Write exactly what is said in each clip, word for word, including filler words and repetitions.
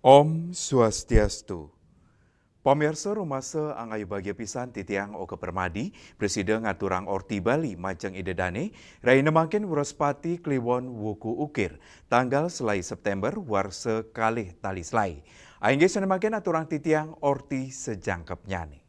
Om Swastiastu. Pamirsa, rumasa angayu bagia pisan titiang Oka Permadi, prasida ngaturang Orti Bali majeng Ida Dane, rahina mangkin Wrespati Kliwon Wuku Ukir, tanggal selae September warsa kalih tali selae. Inggih sane mangkin aturang titiang Orti sajangkepnyane.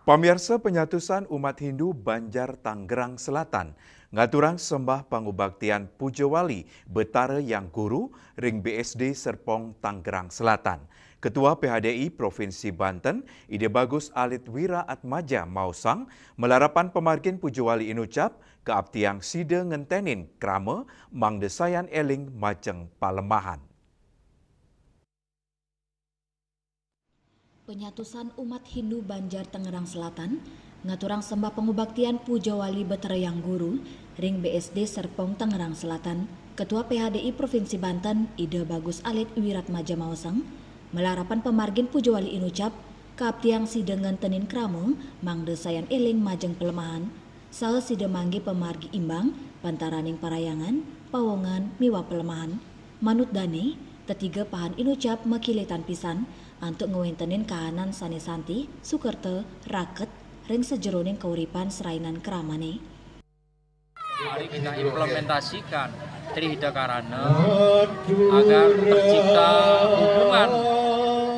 Pamirsa, panyatusan umat Hindu Banjar Tangerang Selatan ngaturang sembah pangubaktian puja wali Betara Hyang Guru ring B S D Serpong Tangerang Selatan. Ketua P H D I Provinsi Banten, Ida Bagus Alit Wira Atmaja maosang, malarapan pamargin puja wali inucap, kaaptiang sida ngentenin krama mangda sayan eling majeng palemahan. Penyatusan umat Hindu Banjar Tangerang Selatan ngaturang sembah pangubaktian puja wali Betara Hyang Guru ring B S D Serpong Tangerang Selatan. Ketua P H D I Provinsi Banten, Ida Bagus Alit Wiratmaja maosang, malarapan pamargin puja wali inucap, kaaptiang sida ngentenin krama mangda sayan eling majeng palemahan, saha sida manggi pamargi imbang pantaraning parahyangan, pawongan, miwah palemahan. Manut dane, tetiga pahan inucap makilitan pisan antuk ngwentenin kahanan sane santi, sukerta, raket ring sajeroning kauripan serainan kramane. Mari kita implementasikan Tri Hita Karana agar tercipta hubungan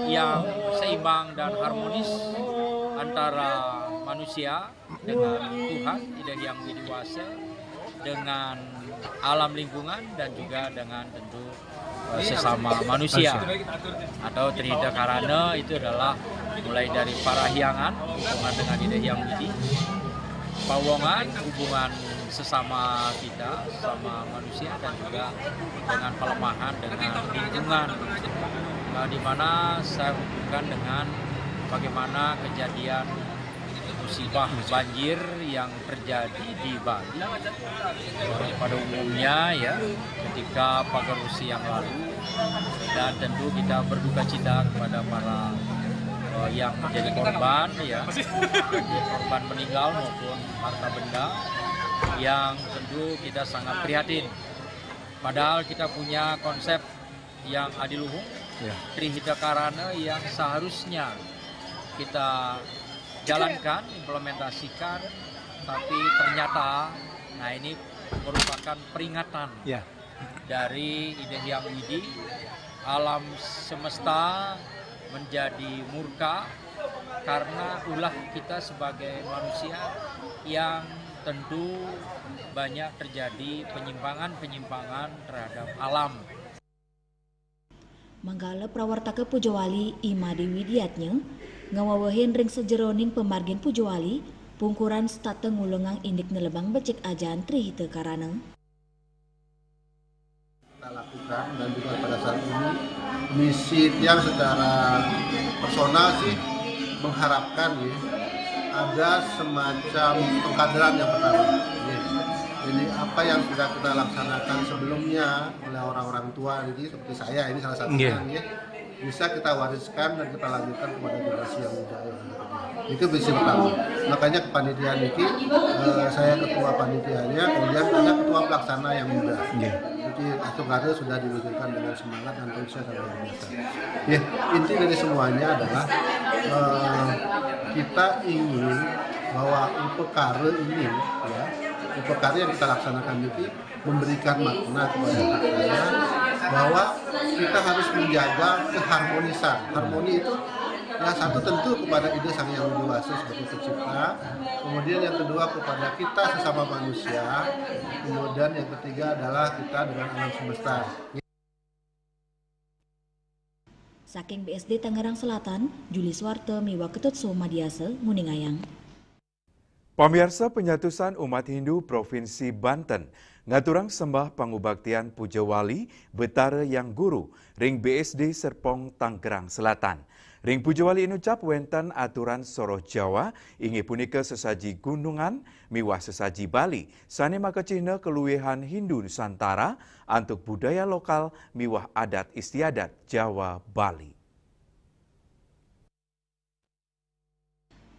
yang seimbang dan harmonis antara manusia dengan Tuhan, Ida Hyang Widi Wasa, dengan alam lingkungan, dan juga dengan tentu, eh, sesama manusia. Atau Tri Hita Karana itu adalah mulai dari parahyangan, hubungan dengan Ida Hyang Widi, pawongan, hubungan sesama kita, sama manusia, dan juga dengan palemahan, dengan lingkungan. Nah, di mana saya hubungkan dengan bagaimana kejadian musibah banjir yang terjadi di Bali. Pada umumnya, ya, ketika pagar Resi yang lalu, dan tentu kita berduka cita kepada para, eh, yang menjadi korban, ya, korban meninggal maupun harta benda, yang tentu kita sangat prihatin. Padahal kita punya konsep yang adiluhung, ya, Tri Hita Karana yang seharusnya kita jalankan, implementasikan, tapi ternyata, nah, ini merupakan peringatan, ya, dari Ida Hyang Widi, alam semesta menjadi murka karena ulah kita sebagai manusia yang tentu banyak terjadi penyimpangan-penyimpangan terhadap alam. Manggala prawartaka puja wali I Made Widiatnya ngawewehin ring sajeroning pamargin puja wali pungkuran setata ngulengang indik nelebang becik ajaan Tri Hita Karana. Kita lakukan dan juga pada saat ini misi tiang secara personal sih mengharapkan, ya, ada semacam pengkaderan yang pertama. Ya. Jadi apa yang sudah kita laksanakan sebelumnya oleh orang-orang tua ini, seperti saya ini salah satunya, ya, bisa kita wariskan dan kita lanjutkan kepada generasi yang muda yang ada. Itu visi pertama. Makanya kepanitiaan ini, eh, saya ketua panitianya, kemudian ada ketua pelaksana yang muda. Iya. Jadi Atung Kare sudah diwujudkan dengan semangat dan antusias yang luar biasa. Ya, inti dari semuanya adalah, eh, kita ingin bahwa upakara ini, ya, upakara yang kita laksanakan ini memberikan makna kepada kita bahwa kita harus menjaga keharmonisan. Harmoni itu yang satu tentu kepada Ida Sang Yang Widi Wasa sebagai pencipta, kemudian yang kedua kepada kita sesama manusia, kemudian yang ketiga adalah kita dengan alam semesta. Saking B S D Tangerang Selatan, Juli Suwarta miwah Ketut Somadiasa nguningayang. Pamirsa, penyatusan umat Hindu Provinsi Banten ngaturang sembah pangubaktian puja wali Betara Hyang Guru ring B S D Serpong Tangerang Selatan. Ring puja wali inucap wenten aturan soroh Jawa, inggih punika sesaji gunungan miwah sesaji Bali, sane makacihna kaluihan Hindu Nusantara antuk budaya lokal miwah adat istiadat Jawa Bali.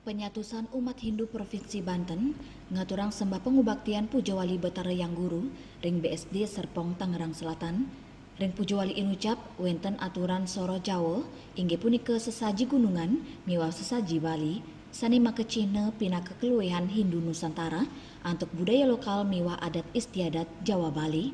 Penyatusan umat Hindu Provinsi Banten ngaturang sembah pangubaktian Puja Wali Betara Hyang Guru ring B S D Serpong, Tangerang Selatan. Ring Puja Wali inucap wenten aturan soroh Jawa, inggih punika sesaji gunungan miwah sesaji Bali, sane makacihna pinaka kaluihan Hindu Nusantara antuk budaya lokal miwah adat istiadat Jawa Bali.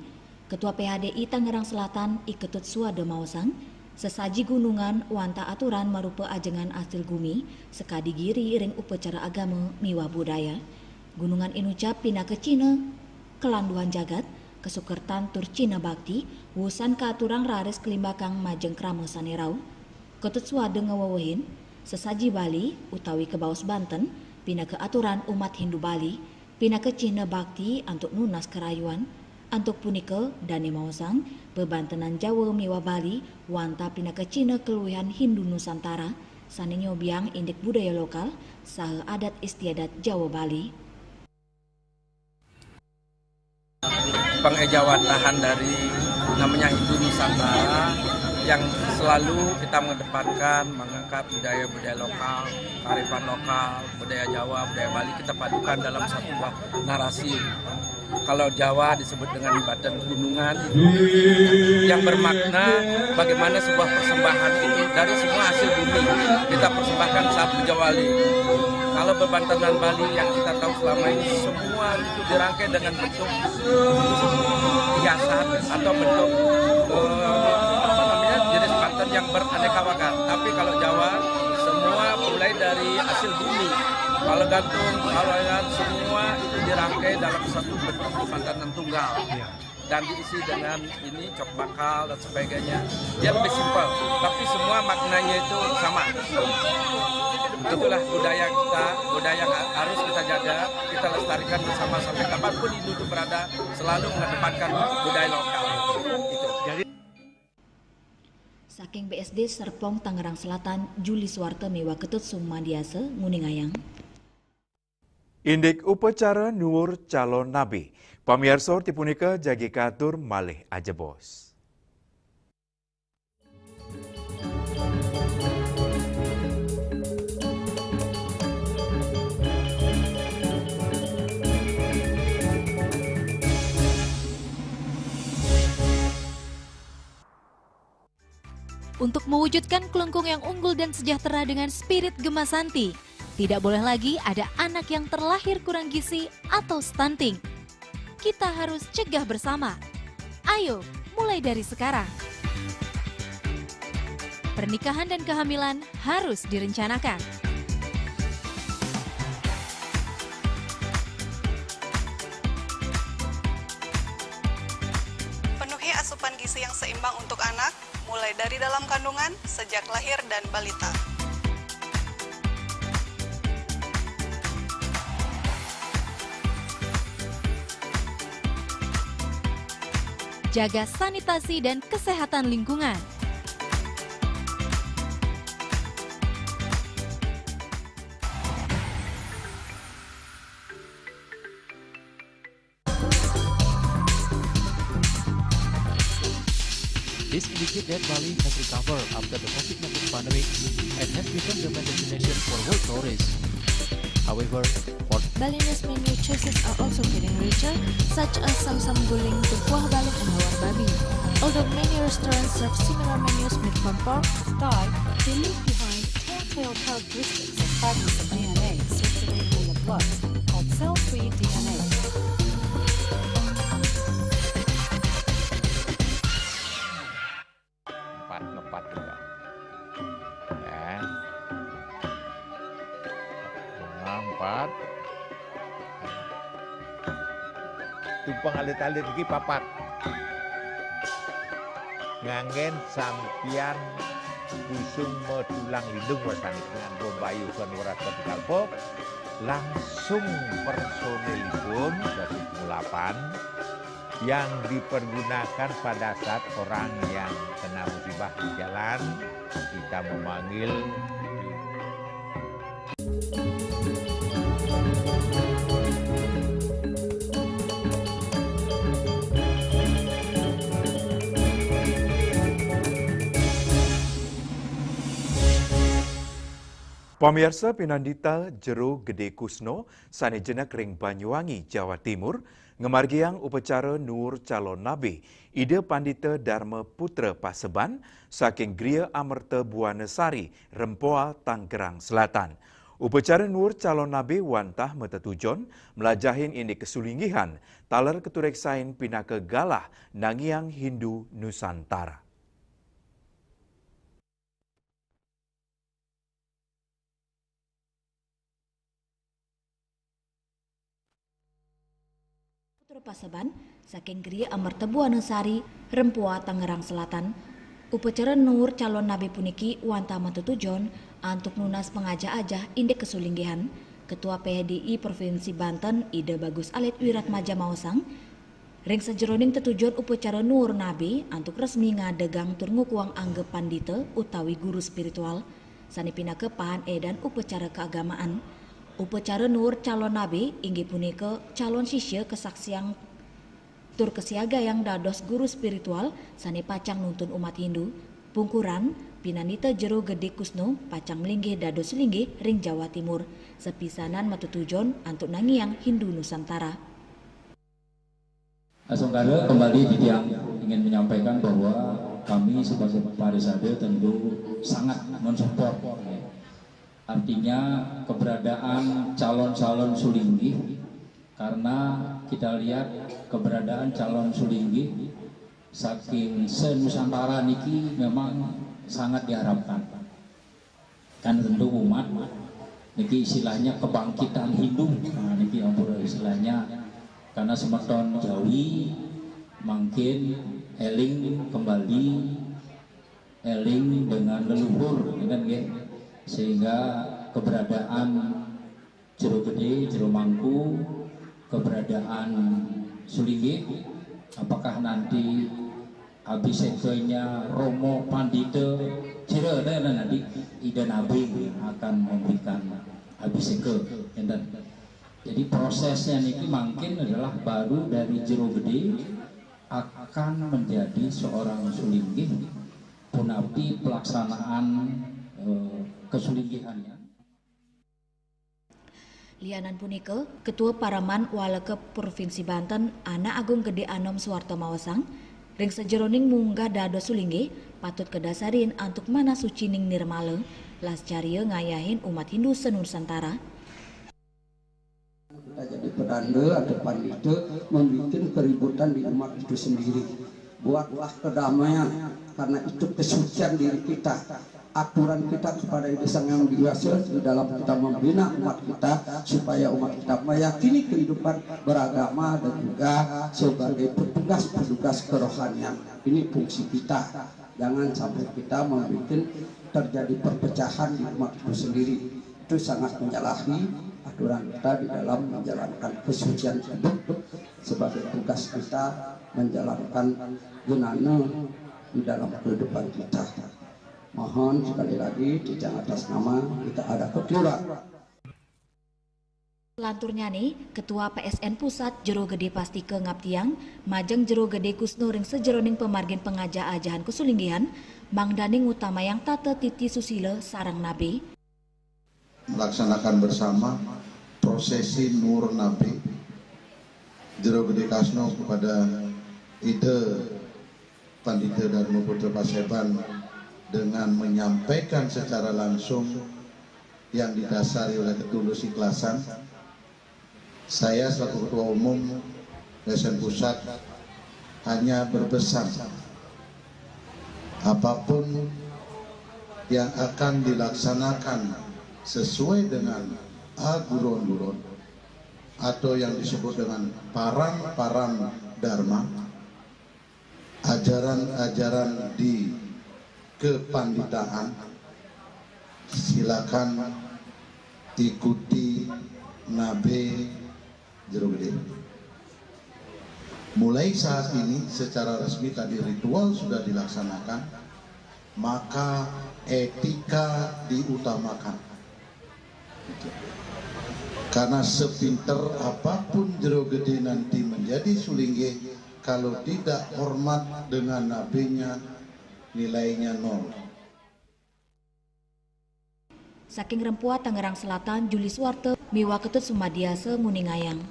Ketua P H D I Tangerang Selatan, I Ketut Suwada maosang, sesaji gunungan wantah aturan marupa ajengan asil gumi, sakadi giri ring upacara agama miwah budaya. Gunungan inucap pinaka cihna kalanduhan jagat, kasukertan tur cihna bakti, wusan kaaturang raris kalimbakang majeng krama sane rauh. Ketut Suwada ngawewehin, sesaji Bali utawi kabaos Banten pinaka aturan umat Hindu Bali, pinaka cihna bakti antuk nunas karayuan. Antuk punika, dane maosang, bebantenan Jawa miwah Bali wantah pinaka cihna kaluihan Hindu Nusantara sane nyobiang indik budaya lokal saha adat istiadat Jawa Bali. Pengejawantahan dari namanya Hindu Nusantara yang selalu kita mengedepankan, mengangkat budaya-budaya lokal, kearifan lokal, budaya Jawa, budaya Bali, kita padukan dalam satu buah narasi. Kalau Jawa disebut dengan Banten Gunungan, yang bermakna bagaimana sebuah persembahan itu dari semua hasil bumi kita persembahkan saat Puja Wali. Kalau bebantenan Bali yang kita tahu selama ini, semua itu dirangkai dengan bentuk hiasan atau bentuk, eh, apa namanya, jenis Banten yang beraneka ragam. Tapi kalau Jawa, semua mulai dari hasil bumi. Kalau gantung, kalau yang semua itu dirangkai dalam satu bentuk Banten tunggal. Dan diisi dengan ini, cok bakal dan sebagainya. Dia lebih simpel, tapi semua maknanya itu sama. Itulah budaya kita, budaya yang ha-, harus kita jaga, kita lestarikan bersama sampai kapanpun Hindu itu berada, selalu mengedepankan budaya lokal. Itu. Saking B S D Serpong, Tangerang Selatan, Juli Suwarte miwah Ketut Sumadiasa nguningayang. Indik upacara nuwur calon nabi. Pamiarsa, tipunika jagi katur malih ajebos. Untuk mewujudkan kelungkung yang unggul dan sejahtera dengan spirit Gema Santi, tidak boleh lagi ada anak yang terlahir kurang gizi atau stunting. Kita harus cegah bersama. Ayo, mulai dari sekarang. Pernikahan dan kehamilan harus direncanakan. Penuhi asupan gizi yang seimbang untuk anak, mulai dari dalam kandungan, sejak lahir dan balita. Jaga sanitasi dan kesehatan lingkungan. This indicates that Bali has recovered after the COVID nineteen pandemic and has become the main destination for world tourists. However, for Balinese menu choices are also getting richer, such as samsam guling, tumpah baling, and lawar babi. Although many restaurants serve similar menus made from pork, Thai, they leave behind telltale characteristics of fragments of D N A circulating in the blood called cell-free D N A. Empat ngepat juga. Ya. Bunga empat. Tumpeng alit-alit iki papat. Nganggen sampian kusung medulang lindung wasani dengan bombayu son weras ketika pop langsung personilipun dari pengulapan yang dipergunakan pada saat orang yang kena musibah di jalan, kita memanggil Pamiarsa, pinandita Jero Gede Kusno sane jenek ring Banyuwangi, Jawa Timur, ngamargiang upacara nuwur calon nabe Ida Pandita Dharma Putra Paseban saking Griya Amerta Buana Sari, Rempoa, Tangerang Selatan. Upacara nuwur calon nabe wantah matetujon mlajahin indik kasulinggihan taler katureksain pinaka galah nangiang Hindu Nusantara. Putra Paseban, saking Griya Amerta Buana Sari, Rempoa, Tangerang Selatan. Upacara nuwur calon nabe puniki wantah matetujon antuk nunas pangajah-ajah indik kasulinggihan. Ketua P H D I Provinsi Banten, Ida Bagus Alit Wiratmaja maosang, ring sajeroning tetujon upacara nuwur nabe antuk resmi ngadegang tur ngukuhang angga pandita utawi guru spiritual, sane pinaka pahan edan upacara keagamaan. Upacara nuwur calon nabe inggih punika calon sisya kasaksiang tur kasiagayang dados guru spiritual sane pacang nuntun umat Hindu. Pungkuran, pinandita Jero Gede Kusno pacang malinggih dados linggih ring Jawa Timur, sapisanan matetujon antuk nangiang Hindu Nusantara. Asungkara, kembali titiang ingin menyampaikan bahwa kami sebagai parisade tentu sangat mensupport, ya. Artinya, keberadaan calon-calon sulinggih, karena kita lihat keberadaan calon sulinggih saking se-Nusantara niki memang sangat diharapkan. Kan tentu umat niki istilahnya kebangkitan Hindu. Nah, niki ampura istilahnya, karena semeton Jawi mangkin eling kembali, eling dengan leluhur, ya kan, nggih. Sehingga keberadaan Jero Gede, Jero Mangku, keberadaan Sulinggih, apakah nanti abhisekanya Romo Pandita Jero, nah, nah, nanti Ida Nabi yang akan memberikan abhiseka, enten. Jadi prosesnya niki mangkin adalah baru dari Jero Gede akan menjadi seorang Sulinggih, punapi pelaksanaan, eh, kesulinggihannyan. Lianan punika, Ketua Pareman Waleka Provinsi Banten, Anak Agung Gede Anom Suwarta maosang, ring sajeroning munggah dados sulinggih, patut kadasarin antuk manah sucining nirmala, lascarya ngayahin umat Hindu senusantara. Kita jadi pedanda atau pandita membuat keributan di umat itu sendiri. Buatlah kedamaian, karena itu kesucian diri kita. Aturan kita kepada Ida Sang Hyang Widi Wasa di dalam kita membina umat kita, supaya umat kita meyakini kehidupan beragama dan juga sebagai petugas-petugas kerohanian. Ini fungsi kita. Jangan sampai kita membuat terjadi perpecahan di umat itu sendiri. Itu sangat menyalahi aturan kita di dalam menjalankan kesucian hidup sebagai tugas kita menjalankan genana di dalam kehidupan kita. Mohon sekali lagi, titiang atas nama kita ada kekeliruan. Lanturnyane, Ketua P S N Pusat Jero Gede Pastika ngaptiang, majeng Jero Gede Kusno ring sajeroning pamargin pangajah-ajahan kasulinggihan, mangdane ngutamayang tata titi susila sareng nabe. Melaksanakan bersama prosesi nuwur nabe Jero Gede Kasno kepada Ida Pandita Dharma Putra Paseban dengan menyampaikan secara langsung yang didasari oleh ketulusikhlasan. Saya selaku Ketua Umum P S N Pusat hanya berpesan, apapun yang akan dilaksanakan sesuai dengan aguron-guron atau yang disebut dengan parang-parang dharma, ajaran-ajaran di kepanditaan, silakan ikuti nabe Jero Gede. Mulai saat ini secara resmi tadi ritual sudah dilaksanakan, maka etika diutamakan. Karena sepinter apapun Jero Gede nanti menjadi sulinggih, kalau tidak hormat dengan nabinya, nilainya nol. Saking Rempoa, Tangerang Selatan, Juli Suwarte miwah Ketut Sumadiasa nguningayang.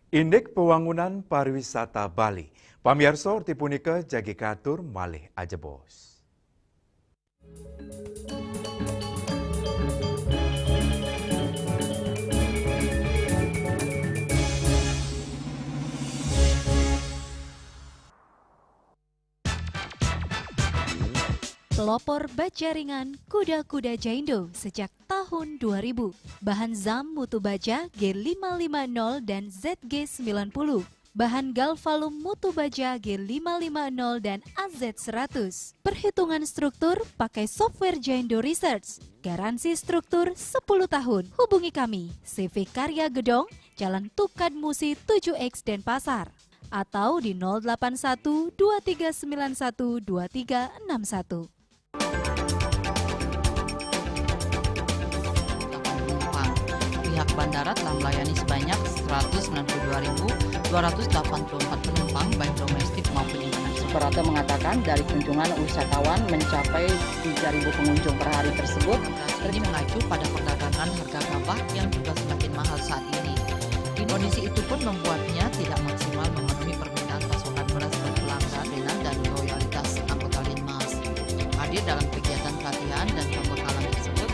Indik pewangunan pariwisata Bali. Pamiarsa, orti punika jagi katur malih ajebos. Pelopor baja ringan Kuda-Kuda Jaindo sejak tahun dua ribu. Bahan zam mutu baja G lima lima nol dan Z G sembilan puluh. Bahan galvalum mutu baja G lima lima nol dan A Z seratus. Perhitungan struktur pakai software Jaindo Research. Garansi struktur sepuluh tahun. Hubungi kami, C V Karya Gedong, Jalan Tukad Musi tujuh X, Denpasar, atau di nol delapan satu dua tiga sembilan satu dua tiga enam satu. Pihak bandara telah melayani sebanyak seratus sembilan puluh dua ribu dua ratus delapan puluh empat penumpang, baik domestik maupun internasional. Suprapto mengatakan, dari kunjungan wisatawan mencapai tiga ribu pengunjung per hari tersebut. Ini mengacu pada perdagangan harga gabah yang juga semakin mahal saat ini. Kondisi itu pun membuatnya tidak maksimal memenuhi permintaan pasokan beras berkelanjutan dan loyalitas anggota Linmas. Hadir dalam kegiatan pelatihan dan pembekalan tersebut.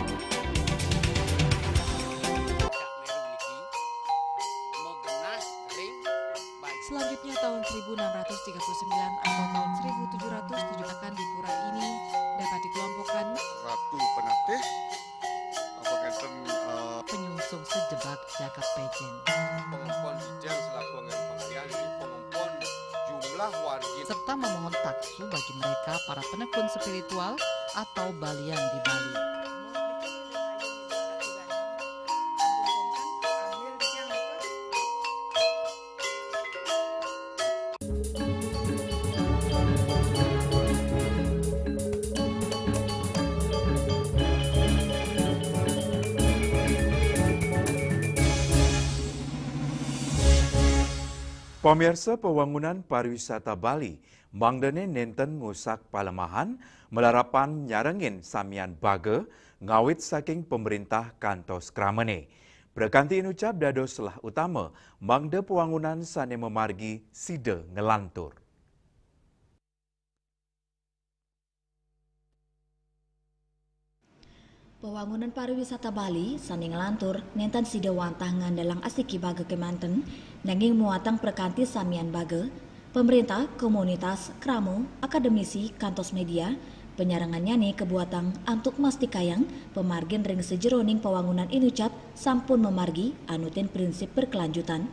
Selanjutnya, tahun seribu enam ratus tiga puluh sembilan atau tahun seribu tujuh ratus tujuh akan di pura ini dapat dikelompokkan Ratu Penatih, apa ngenten, eh, penyungsung sejebak jagat Pejen. Pengempon Dijang selaku anggaran pengalian, jadi pengempon jumlah wargi. Serta memohon taksu bagi mereka para penekun spiritual atau balian di Bali. Pamirsa, pewangunan pariwisata Bali mangdane nenten ngusak palemahan, malarapan nyarengin samian baga, ngawit saking pamerintah kantos kramane. Prakanti inucap dados selah utama mangda pewangunan sane mamargi sida nglantur. Pewangunan pariwisata Bali sane nglantur nenten sida wantah ngandelang asiki baga kemanten, nanging muatang prakanti samian baga, pamerintah, komunitas, krama, akademisi, kantos media, panyarengannyane kabuatang antuk mastikayang pamargin ring sajeroning pewangunan inucap sampun mamargi anutin prinsip berkelanjutan.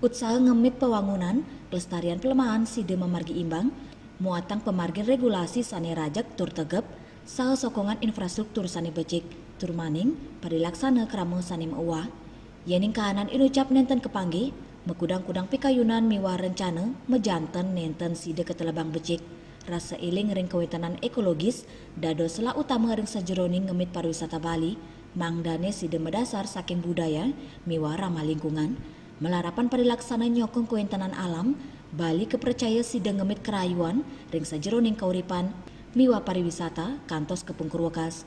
Utsaha ngemit pewangunan, kelestarian palemahan sida mamargi imbang, muatang pamargin regulasi sane rajeg tur tegep, saha sokongan infrastruktur sane becik, tur maning parilaksana krama sane mauwah. Yening kahanan inucap nenten kapanggih, makudang-kudang pikayunan miwah rencana majanten nenten sida katelebang becik. Rasa eling ring kawentenan ekologis dados selah utama ring sajeroning ngemit pariwisata Bali, mangdane sida madasar saking budaya miwah ramah lingkungan. Malarapan parilaksana nyokong kawentenan alam, Bali kapracaya sida ngemit karayuan ring sajeroning kauripan miwah pariwisata kantos kapungkur wekas.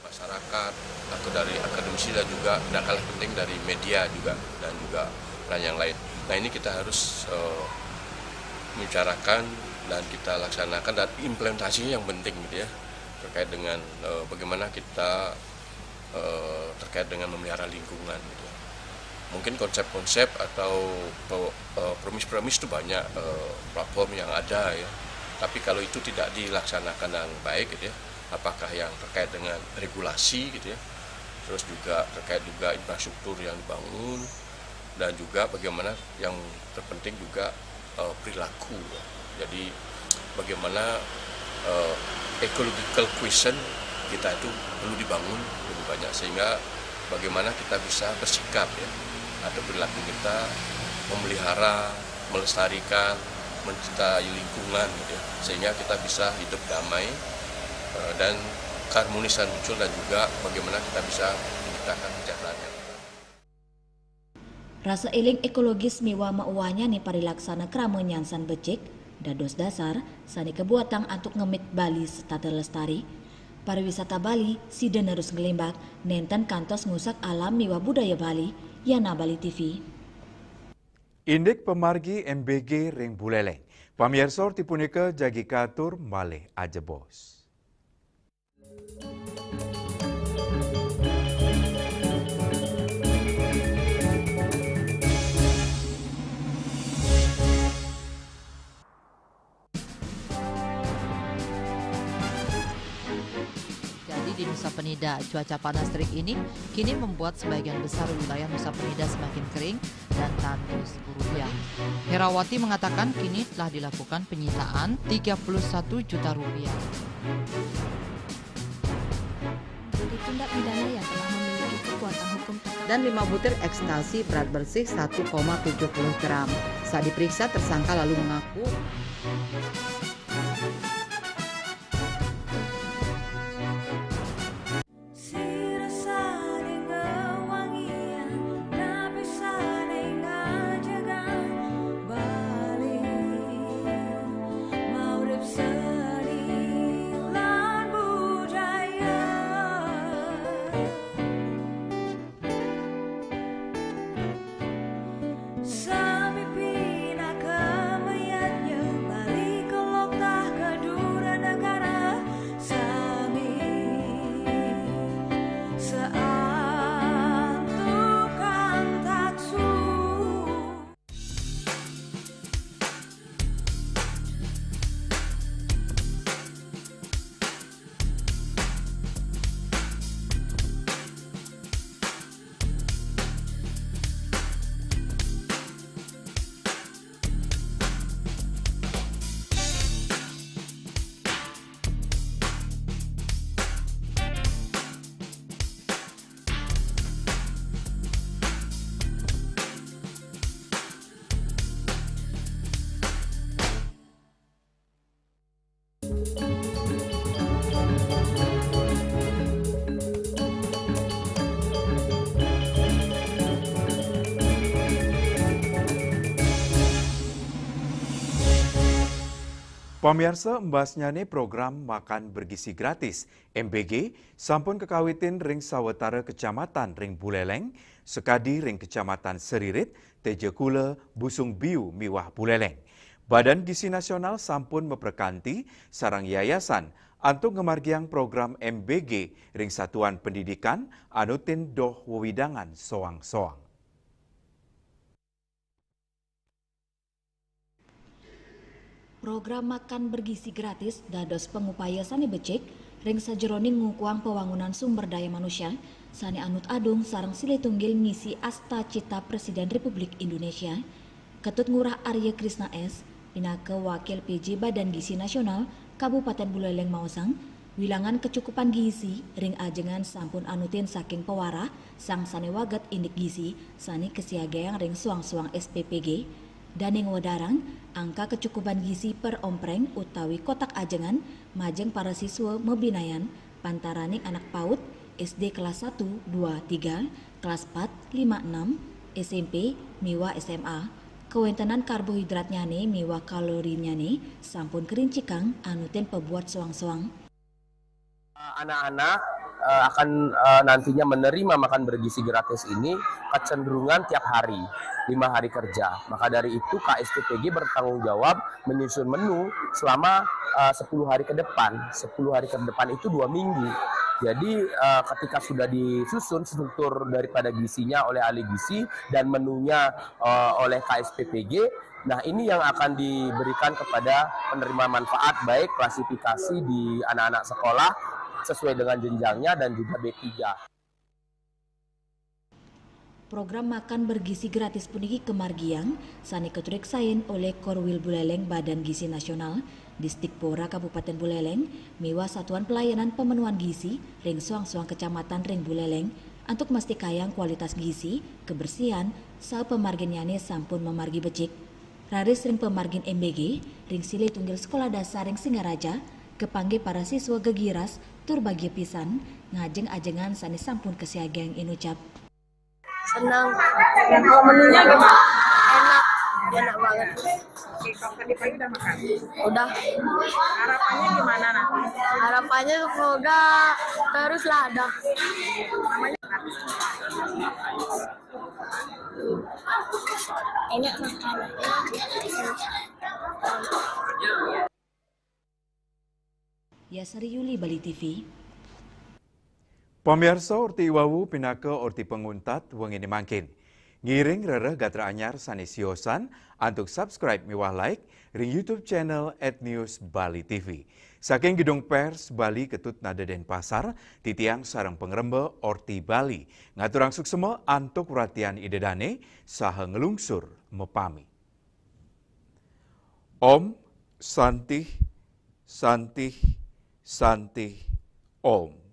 Masyarakat atau dari akademisi dan juga tidak kalah penting dari media juga dan juga lain yang lain. Nah, ini kita harus, eh, membicarakan dan kita laksanakan dan implementasinya yang penting gitu ya, terkait dengan, eh, bagaimana kita, eh, terkait dengan memelihara lingkungan gitu. Mungkin konsep-konsep atau pe-, eh, premis-premis itu banyak, eh, platform yang ada ya. Tapi kalau itu tidak dilaksanakan dengan baik gitu ya, apakah yang terkait dengan regulasi gitu ya, terus juga terkait juga infrastruktur yang dibangun, dan juga bagaimana yang terpenting juga, eh, perilaku ya. Jadi bagaimana, eh, ecological question kita itu perlu dibangun lebih banyak, sehingga bagaimana kita bisa bersikap ya, atau perilaku kita memelihara, melestarikan, mencintai lingkungan gitu ya, sehingga kita bisa hidup damai, eh, dan keharmonisan muncul dan juga bagaimana kita bisa menciptakan kesejahteraan yang lebih baik. Rasa eling ekologis miwah mauwahnyane parilaksana krama nyansan becik, Dados dasar sane kebuatang antuk ngemit Bali setata lestari. Pariwisata Bali sida nerus nglimbak nenten kantos ngusak alam miwah budaya Bali, Yana Bali T V. Indik pamargi M B G ring Buleleng. Pamiarsa, tipunika jagi katur malih ajebos. Jadi di Nusa Penida, cuaca panas terik ini kini membuat sebagian besar wilayah Nusa Penida semakin kering dan tandus hujan. Herawati mengatakan kini telah dilakukan penyitaan tiga puluh satu juta rupiah. Jadi tindak pidana yang telah memiliki kekuatan hukum tetap dan lima butir ekstasi berat bersih satu koma tujuh puluh gram. Saat diperiksa, tersangka lalu mengaku. Sami pinaka mayadnya bali ka loktah ka dura negara. Sami saantukan taksu. Pamiarsa, embasnyane program makan bergizi gratis, M B G, sampun kakawitin ring sawatara kecamatan ring Buleleng, sakadi ring Kecamatan Seririt, Tejakula, Busung Biu miwah Buleleng. Badan Gizi Nasional sampun maprekanti sareng yayasan antuk ngamargiang program M B G ring satuan pendidikan anu tin doh wewidangan soang-soang. Program makan bergizi gratis dados pangupaya sane becik ring sajeroning ngukuhang pawangunan sumber daya manusia sane anut adung sareng silih tunggil ngisi asta cita Presiden Republik Indonesia. Ketut Ngurah Arya Krisna S, pinaka Wakil P J Badan Gizi Nasional Kabupaten Buleleng maosang, wilangan kecukupan gizi ring ajengan sampun anutin saking pawarah sang sane waget indik gizi sane kasiagayang ring soang-soang S P P G. Dane ngwedarang, angka kecukupan gizi per ompreng utawi kotak ajengan majeng para siswa mabinayan pantaraning anak paut S D kelas satu, dua, tiga, kelas empat, lima, enam, S M P, miwah S M A. Kawentenan karbohidratnyane miwah kalorinyane sampun karincikang anutin pabuat soang-soang. Anak-anak, eh, akan, eh, nantinya menerima makan bergizi gratis ini kecenderungan tiap hari, lima hari kerja. Maka dari itu, K S P P G bertanggung jawab menyusun menu selama, eh, sepuluh hari ke depan. Sepuluh hari ke depan itu dua minggu. Jadi, eh, ketika sudah disusun struktur daripada gizinya oleh ahli gizi dan menunya, eh, oleh K S P P G, nah, ini yang akan diberikan kepada penerima manfaat, baik klasifikasi di anak-anak sekolah sesuai dengan jenjangnya dan juga B tiga. Program makan bergizi gratis puniki kamargiang sane katureksain olih Korwil Buleleng Badan Gizi Nasional, Disdikpora Kabupaten Buleleng, miwah Satuan Pelayanan Pemenuhan Gizi ring soang-soang kecamatan ring Buleleng, antuk mastikayang kualitas gizi, kebersihan, saha pamarginnyane sampun mamargi becik. Raris ring pamargin M B G, ring silih tunggil Sekolah Dasar ring Singaraja, kapanggih para siswa gegiras tur bagia pisan ngajeng ajengan sane sampun kasiagayang inucap. Senang. Kalau menunya gimana? Enak, enak banget. Kalau tadi pagi udah makan? Udah. Harapannya gimana nanti? Harapannya semoga terus lah ada. Namanya Enak makanannya. Yasari Yuli, Bali T V. Pamiarsa, orti wawu pinaka orti panguntat wengine mangkin. Ngiring rereh gatra anyar sane siosan antuk subscribe miwah like ring YouTube channel at News Bali T V. Saking Gedung Pers Bali Ketut Nada Denpasar, titiang sareng pangremba Orti Bali ngaturang suksma antuk wratian Ida Dane saha nglungsur mapami. Om Santih, Santih, Santih, Om.